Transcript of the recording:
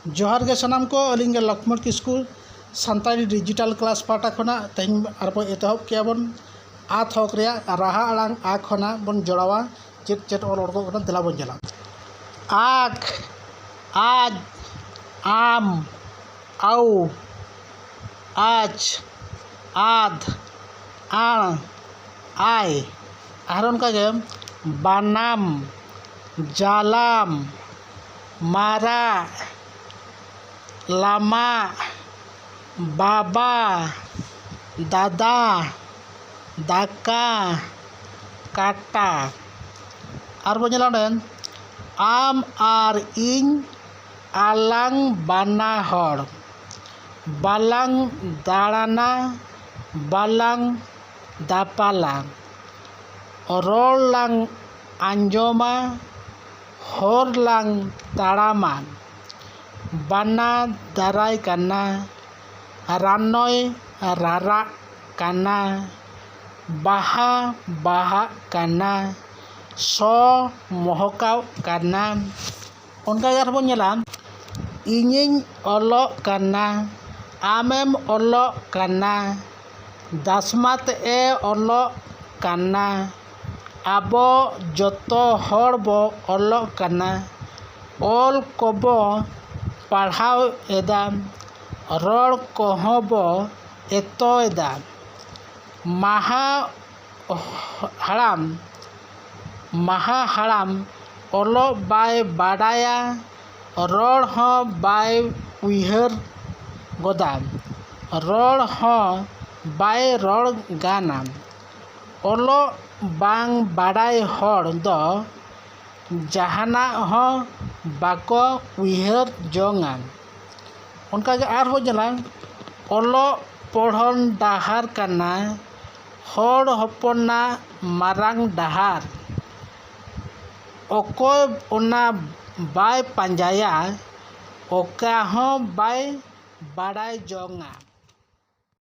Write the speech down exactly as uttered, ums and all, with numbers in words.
ᱡᱚᱦᱟᱨ ᱜᱮ ᱥᱟᱱᱟᱢ ᱠᱚ, ᱟᱹᱞᱤᱧ ᱜᱮ ᱞᱚᱠᱢᱚᱬ ᱠᱤᱥᱠᱩ, ᱥᱟᱱᱛᱟᱲᱤ ᱰᱤᱡᱤᱴᱟᱞ ᱠᱞᱟᱥ ᱯᱟᱦᱴᱟ ᱠᱷᱚᱱᱟᱜ᱾ ᱛᱮᱦᱮᱧ ᱟᱨᱵᱚ ᱮᱛᱚᱦᱚᱵ ᱠᱮᱜᱼᱟ ᱵᱚᱱ ᱟᱛ ᱦᱚᱠ ᱨᱮᱭᱟᱜ ᱨᱟᱦᱟ ᱟᱲᱟᱝ ᱟ ᱠᱷᱚᱱᱟᱜ ᱵᱚᱱ ᱡᱚᱲᱟᱣᱟ᱾ ᱪᱮᱫ ᱪᱮᱫ ᱚᱞ ᱚᱰᱚᱠᱚᱜ ᱠᱟᱱᱟ, ᱫᱮᱞᱟ ᱵᱚᱱ ᱧᱮᱞᱟ᱾ ᱟᱠ, ᱟᱡ, ᱟᱢ, ᱟᱣ, ᱟᱪ, ᱟᱫ, ᱟᱬ, ᱟᱭ᱾ ᱟᱨ ᱚᱱᱠᱟᱜᱮ ᱵᱟᱱᱟᱢ, ᱡᱟᱞᱟᱢ, ᱢᱟᱨᱟᱜ, ᱞᱟᱢᱟᱜ, ᱵᱟᱵᱟ, ᱫᱟᱫᱟ, ᱫᱟᱠᱟ, ᱠᱟᱴᱟ᱾ ᱟᱨ ᱵᱚᱱ ᱧᱮᱞᱟ ᱚᱸᱰᱮ, ᱟᱢ ᱟᱨ ᱤᱧ, ᱟᱞᱟᱝ ᱵᱟᱱᱟ ᱦᱚᱲ, ᱵᱟᱞᱟᱝ ᱫᱟᱬᱟᱱᱟ, ᱵᱟᱞᱟᱝ ᱫᱟᱯᱟᱞᱟ, ᱨᱚᱲ ᱞᱟᱝ ᱟᱸᱡᱚᱢᱟ, ᱦᱚᱨ ᱞᱟᱝ ᱛᱟᱲᱟᱢᱟ, ᱵᱟᱱᱟ ᱫᱟᱨᱟᱭ ᱠᱟᱱᱟ, ᱨᱟᱱᱚᱭ ᱨᱟᱨᱟᱜ ᱠᱟᱱᱟ, ᱵᱟᱦᱟ ᱵᱟᱦᱟᱜ ᱠᱟᱱᱟ, ᱥᱚ ᱢᱚᱦᱚᱠᱟᱣᱜ ᱠᱟᱱᱟ᱾ ᱚᱱᱠᱟ ᱜᱮ ᱟᱨᱦᱚᱸ ᱵᱚᱱ ᱧᱮᱞᱟ, ᱤᱧᱤᱧ ᱚᱞᱚᱜ ᱠᱟᱱᱟ, ᱟᱢᱮᱢ ᱚᱞᱚᱜ ᱠᱟᱱᱟ, ᱫᱟᱥᱢᱟᱛ ᱮ ᱚᱞᱚᱜ ᱠᱟᱱᱟ, ᱟᱵᱚ ᱡᱚᱛᱚ ᱦᱚᱲ ᱵᱚ ᱚᱞᱚᱜ ᱠᱟᱱᱟ, ᱚᱞ ᱠᱚᱵᱚ ᱯᱟᱲᱦᱟᱣ ᱮᱫᱟ, ᱨᱚᱲ ᱠᱚᱦᱚᱸ ᱵᱚ ᱮᱛᱚᱭᱮᱫᱟ᱾ ᱢᱟᱦᱟ ᱦᱟᱲᱟᱢ, ᱢᱟᱦᱟ ᱦᱟᱲᱟᱢ ᱚᱞᱚᱜ ᱵᱟᱭ ᱵᱟᱰᱟᱭᱟ, ᱨᱚᱲ ᱦᱚᱸ ᱵᱟᱭ ᱩᱭᱦᱟᱹᱨ ᱜᱚᱫᱟ, ᱨᱚᱲ ᱦᱚᱸ ᱵᱟᱭ ᱨᱚᱲ ᱜᱟᱱᱟ᱾ ᱚᱞᱚᱜ ᱵᱟᱝ ᱵᱟᱰᱟᱭ ᱦᱚᱲ ᱫᱚ ᱡᱟᱦᱟᱱᱟᱜ ᱦᱚᱸ ᱵᱟᱠᱚ ᱩᱭᱦᱟᱹᱨ ᱡᱚᱝᱟ᱾ ᱚᱱᱠᱟᱜᱮ ᱟᱨᱦᱚᱸ ᱧᱮᱞᱟ, ᱚᱞᱚᱜ ᱯᱚᱲᱦᱚᱱ ᱰᱟᱦᱟᱨ ᱠᱟᱱᱟ ᱦᱚᱲ ᱦᱚᱯᱚᱱᱟᱜ ᱢᱟᱨᱟᱝ ᱰᱟᱦᱟᱨ᱾ ᱚᱠᱚᱭ ᱚᱱᱟ ᱵᱟᱭ ᱯᱟᱸᱡᱟᱭᱟ, ᱚᱠᱟ ᱦᱚᱸ ᱵᱟᱭ ᱵᱟᱲᱟᱭ ᱡᱚᱝᱟ᱾